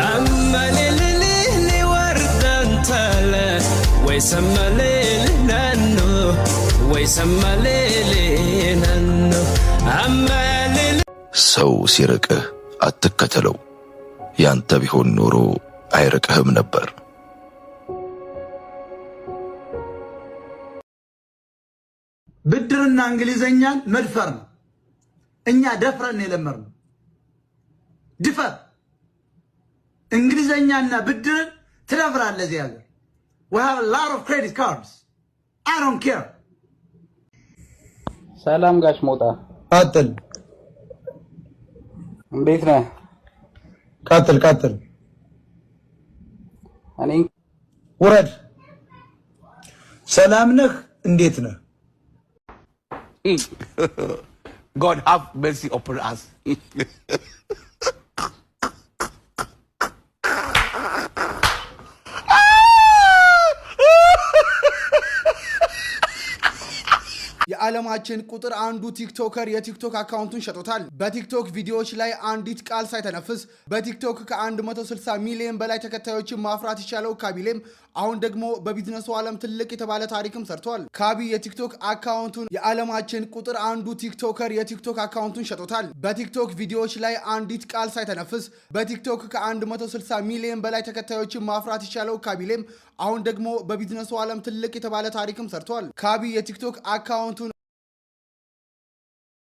أما ليلي وردان تالا ويسمى ليلي نانو ويسمى ليلي نانو أما ليلي ሰው ሲርቅህ አትከተለው፣ ያንተ ቢሆን ኖሮ አይርቅህም ነበር። ብድርና እንግሊዘኛን መድፈር ነው። እኛ ደፍረን የለመድነው። ድፈር። እንግሊዘኛና ብድርን ትደፍራለህ። እዚህ ሀገር we have a lot of credit cards. I don't care. ሰላም ጋሽ ሞጣ። ቀጥል። እንዴት ነህ? ቀጥል፣ ቀጥል። እኔ ውረድ። ሰላም ነህ? እንዴት ነህ? God have mercy upon us. የዓለማችን ቁጥር አንዱ ቲክቶከር የቲክቶክ አካውንቱን ሸጦታል። በቲክቶክ ቪዲዮዎች ላይ አንዲት ቃል ሳይተነፍስ በቲክቶክ ከ160 ሚሊዮን በላይ ተከታዮችን ማፍራት የቻለው ካቢ ሌም አሁን ደግሞ በቢዝነሱ ዓለም ትልቅ የተባለ ታሪክም ሰርቷል። ካቢ የቲክቶክ አካውንቱን የዓለማችን ቁጥር አንዱ ቲክቶከር የቲክቶክ አካውንቱን ሸጦታል። በቲክቶክ ቪዲዮዎች ላይ አንዲት ቃል ሳይተነፍስ በቲክቶክ ከ160 ሚሊዮን በላይ ተከታዮችን ማፍራት የቻለው ካቢ ሌም አሁን ደግሞ በቢዝነሱ ዓለም ትልቅ የተባለ ታሪክም ሰርቷል። ካቢ የቲክቶክ አካውንቱን